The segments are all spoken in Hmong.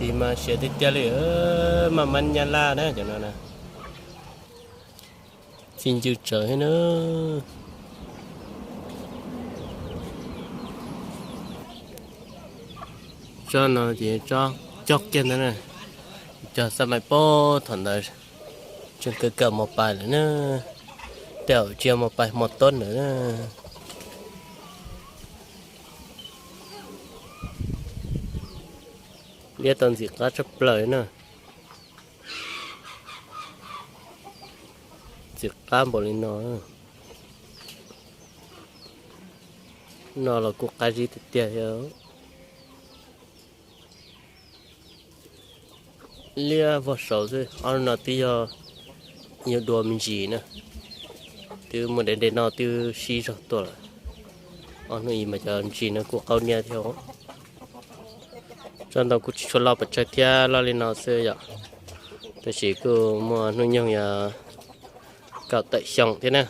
Ntsis mas siav tiag tiag li, maj mab nyab laj na cov no na. Txi ncw tsawv thiab na. Tsob no ces tsob cog kiag ntawd na, cog xab maim pob thaum ntawd tseem kawm kawm mos pais lawm na, tej zaum tsis yog mos pais hmo tob ntawd na. Liab tau ntxim qab tshaj plaws na. Ntxim qab npaum li no. No los kuj qab zib tiag tiag thiab. Liab vog saud xwb, ob no twb yog yuav dua me ntsis na, twb muaj deb deb no twb sib zog tuaj lawm. Ob hnub ib mas cov ntsis no kuj qaub niab thiab. Tsob ntoo kuj tsis tshua loj pes tsawg thiab, loj li no xwb yom, tab sis kuj muaj hnub nyoog yog kaum tawm xyoo thiab na.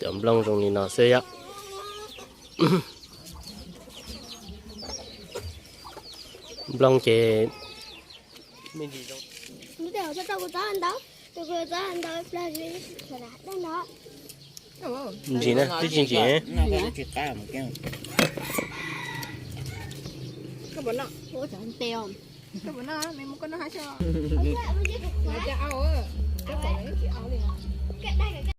Cov nplooj zoo li no xwb yom. Nplooj ces ntsis na, twb tsis ntsis.